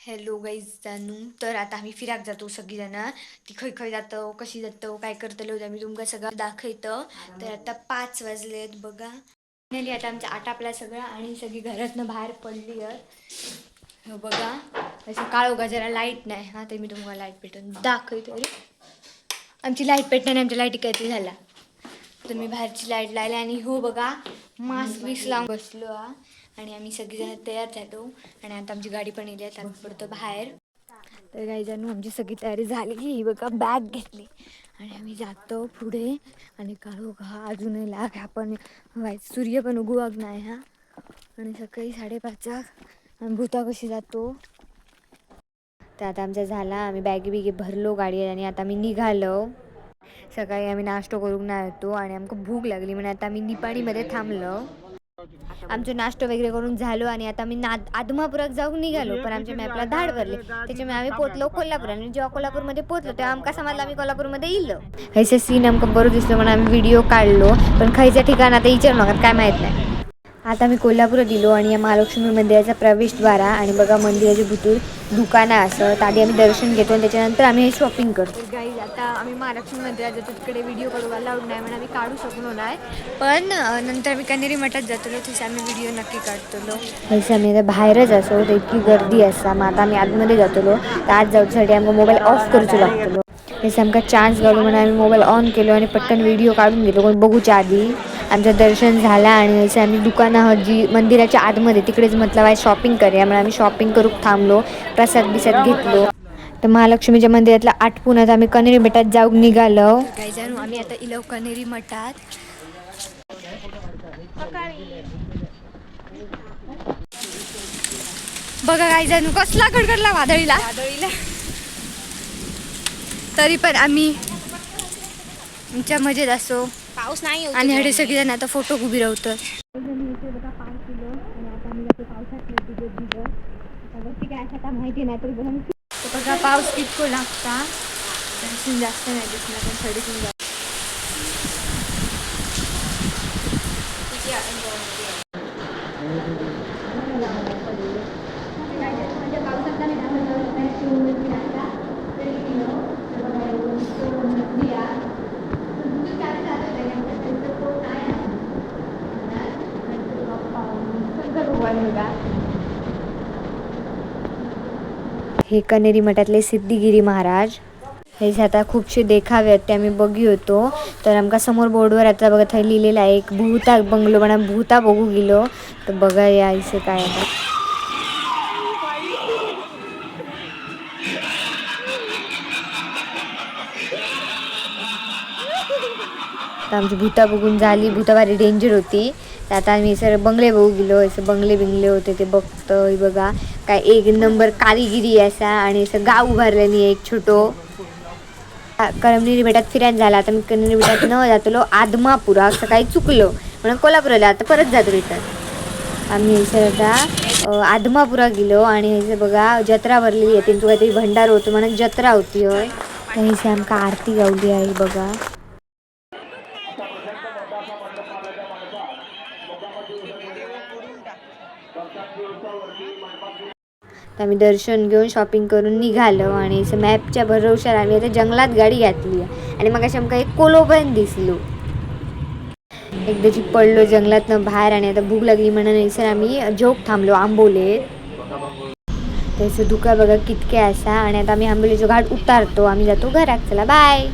Hello guys जानू, तर आता आम्ही फिराक जातो सगळीजण. ती खय खय जातो, कशी जातो, काय करतलो ते आम्ही तुमका सगळं दाखयतो. तर आता 5 वाजलेत बघा. फायनली आता आमचा आटापला सगळा आणि सगळी घरातनं बाहेर पडली आहेत. हो बघा, असं काळोखा जरा लाईट नाही. हां, तर मी तुम्हाला लाईट पेटवून दाखवतो. अरे आमची लाईट पेटणार नाही, आमच्या लाईटी काहीतरी झाला. तर मी बाहेरची लाईट लावली आणि हो बघा मास्क बिस्क लावून बसलो हा. आणि आम्ही सगळीजण तयार झालो आणि आता आमची गाडी पण येली, आता आम्ही पडतो बाहेर. तर काही जण आमची सगळी तयारी झाली की ही बघा बॅग घेतली आणि आम्ही जातो पुढे. आणि काळोख हा अजूनही लाग हा पण सूर्य पण उगवाग नाही हा. आणि सकाळी 5:30 आम्ही भूता कशी जातो. तर आता आमचा झाला, आम्ही बॅगी बिगी भरलो गाडी आणि आता आम्ही निघालो. सकाळी आम्ही नाश्तो करूक नाही होतो आणि आमका भूक लागली म्हणून आता आम्ही निपाणीमध्ये थांबलो. आमचं नाश्तो वगैरे करून झालो आणि आता आम्ही आदमापुरात जाऊन निघालो, पण आमच्या मॅपला धाड भरली, त्याच्यामुळे आम्ही पोचलो कोल्हापूर. आणि जेव्हा कोल्हापूरमध्ये पोचलो तेव्हा आमका समजलं आम्ही कोल्हापूरमध्ये इलो. हयसर सीन आमका बरं दिसलो म्हणून आम्ही व्हिडिओ काढलो, पण खयच्या ठिकाण आता विचारू नका, काय माहीत नाही. आता मी कोल्हापुरात दिलो आणि या महालक्ष्मी मंदिराचा प्रवेशद्वारा आणि बघा मंदिराच्या भुतूर दुकानं असत. आधी आम्ही दर्शन घेतो आणि त्याच्यानंतर आम्ही हे शॉपिंग करतो. तर गाईज आता आम्ही महालक्ष्मी मंदिरात जातो, तिकडे व्हिडिओ काढू अलाउड नाही म्हणून आम्ही काढू शकलो नाही, पण नंतर आम्ही कन्हेरी मठात जातलो, तिथे आम्ही व्हिडिओ नक्की काढतलो. हयसर आम्ही आता बाहेरच असो तर इतकी गर्दी आसा, मग आता आम्ही आतमध्ये जातलो. तर आत जाऊसाठी आमकां मोबाईल ऑफ करूचो लागतलो. हयसर आमकां चान्स गावलो म्हणून आम्ही मोबाईल ऑन केलो आणि पटकन व्हिडिओ काढून घेतलो कोण बघूच्या आधी. आमचं दर्शन झालं आणि हयसर आम्ही दुकानं आहोत जी मंदिराच्या आतमध्ये तिकडेच म्हटलं बाय शॉपिंग करूया म्हणून आम्ही शॉपिंग करूक थांबलो, प्रसाद बिसाद घेतलो. तर महालक्ष्मीच्या मंदिरातलं आटपून आता आम्ही कन्हेरी मठात जाऊन निघालो. काही जण आम्ही आता इलो कन्हेरी मठात. बघा काही जण कसला गडगडला वादळीला, तरी पण आम्ही आमच्या मजेत असो. पाऊस नाही होत. आणि हडे सगळेजण आता फोटो उभी राहतात. बघा पाऊस कितको लागता, तरी जास्त नाही दिसणार पण थोडी. हे कन्हेरी मठातले सिद्धिगिरी महाराज. हे आता खूपशे देखावे आहेत ते आम्ही बघी होतो. तर आमका समोर बोर्डवर आता बघा थंय लिहिलेलं आहे एक भूता बंगलो, म्हणून आम्ही भूता बघू गेलो. तर बघा या इथे काय आहे. तर आमची भूता बघून झाली, भूता भारी डेंजर होती. तर आता आम्ही सर बंगले बघू गेलो, असं बंगले बिंगले होते ते बघतोय. बघा काय एक नंबर कारिगिरी असा आणि असं गाव उभारल्यानी एक छोटो. कळमनेरी बेटात फिरायला झाला. आता मी कन्हेरी बेटात न जातलो आदमापुरा सकाळी चुकलो म्हणून कोल्हापूरला आता परत जातो रिटर्न. आम्ही सर आता आदमापुरा गेलो आणि हे बघा जत्रा भरलेली आहे, त्यांचं काहीतरी भंडार होतो म्हणून जत्रा होती होय. तर इथे आमका आरती गावली आहे बघा. तर आम्ही दर्शन घेऊन शॉपिंग करून निघालो आणि असं मॅपच्या भरवशावर आम्ही आता जंगलात गाडी घातली आहे. आणि मग अशी आमका एक कोलो पण दिसलो. एकदाची पडलो जंगलातनं बाहेर आणि आता भूक लागली म्हणून सर आम्ही जोक थांबलो आंबोलेत. त्याचं धुका बघा कितके असा. आणि आता आम्ही आंबोलीचो घाट उतारतो, आम्ही जातो घरात. चला बाय.